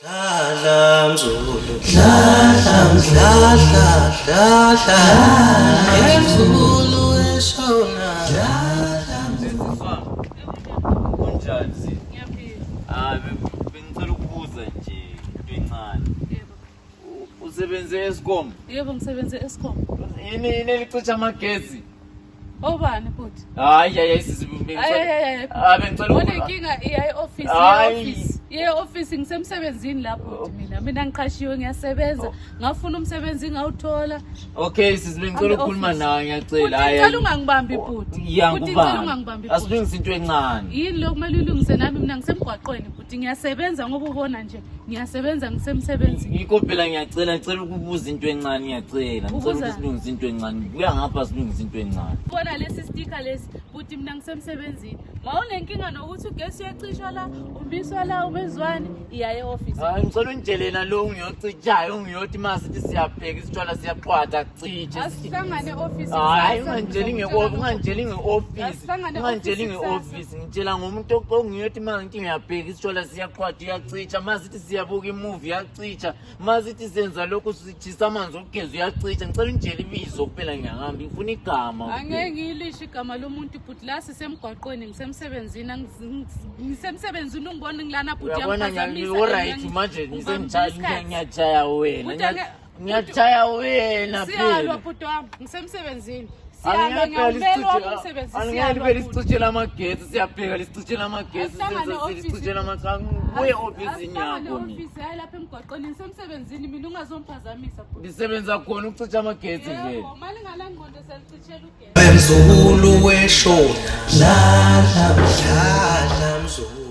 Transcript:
Dladla Mzulu, dladla, dladla, dladla, Mzulu eshona. Kunjani sisi? Ngiyaphila. Ah, bengicela ukubuza nje into encane. Yebo. Usebenze e-Eskom? Yebo, ngisebenze e-Eskom. Yini yini elicisha amagesi? Obani bhuti? Hayi hayi hayi sisi Hayi hayi hayi. Ah, bengicela Unenkinga iya e-office, iya Hayi. e-office. Iya e-office, ngisemsebenzini la bhuti mina. Mina ngiqashiwe, ngiyasebenza. Ngafuna umsebenzi ngawuthola. Okay sisi, bengicela Hambe ukukhuluma office. nawe, ngiyacela. Bhuti, Hayi, ngicela ungangibambi bhuti. Ya, Bhuti, ngicela ngubani? ungangibambi bhuti. Asilungise into encane. Yini lo kumele uyilungise nami? Mina ngisemgwaqweni bhuti, ngiyasebenza ngoba ubona nje ngiyasebenza, ngisemsebenzini. Yikho phela ngiyacela, ngicela ukubuza into encane, ngiyacela. Ngicela Ubuza? ukuthi silungise into encane. Buya ngapha silungise into encane. Bona lesi sticker lesi bhuti, mina ngisemsebenzini. Ma unenkinga nokuthi ugesi uyacishwa la, umiswa la, umezwani, iya e-office. Hayi, ngicela ungitshele na lo ungiyocitshayo, ungiyothi uma sithi siyabheka isitshwala siyaxwatha kucitshe. Asihlangane e-office Hayi, kusasa, ungangitsheli ngizokutshela ungangitsheli nge-office. Asihlangane Ungangitsheli e-office kusasa. nge-office. Ngitshela ngomuntu ongiyothi uma ngithi ngiyabheka isitshwala siyaxwatha uyacitsha, uma sithi siyabuka imuvi uyacitsha, uma sithi senza lokhu sithisa amanzi okugeza uyacitsha. Ngicela ungitshele ibizo kuphela, ngiyahamba, ngifuna igama. Angeke ngiyilishe igama lomuntu bhuti, la sisemgwaqweni, ngisemsebenzini, ngisemsebenzini, ungibona ngilana bhuti, Uyabona, uyangiphazamisa, alright, manje ungibambisa isikhathi. ngiyajaya wena. Bhuti, Ngiyajaya wena Siyalwa phela. bhuti wami, ngisemsebenzini, siyalwa, ngiyawumela wami umsebenzi, Angeke siyalwa libe bhuti. lisicitshela amagetsi, siyabheka lisicitshela amagetsi. Asihlangane e-office. Lisicitshela amagetsi, kuye ofisini Asihlangane yakho mina. e-office, hayi lapha emgwaqweni, ngisemsebenzini mina, ungazomphazamisa bhuti. Lisebenza khona ukucitsha amagetsi vele. Yebo, malingala ngqondo selicitshela ugesi. Mzulu weshona, dladla, dladla Mzulu.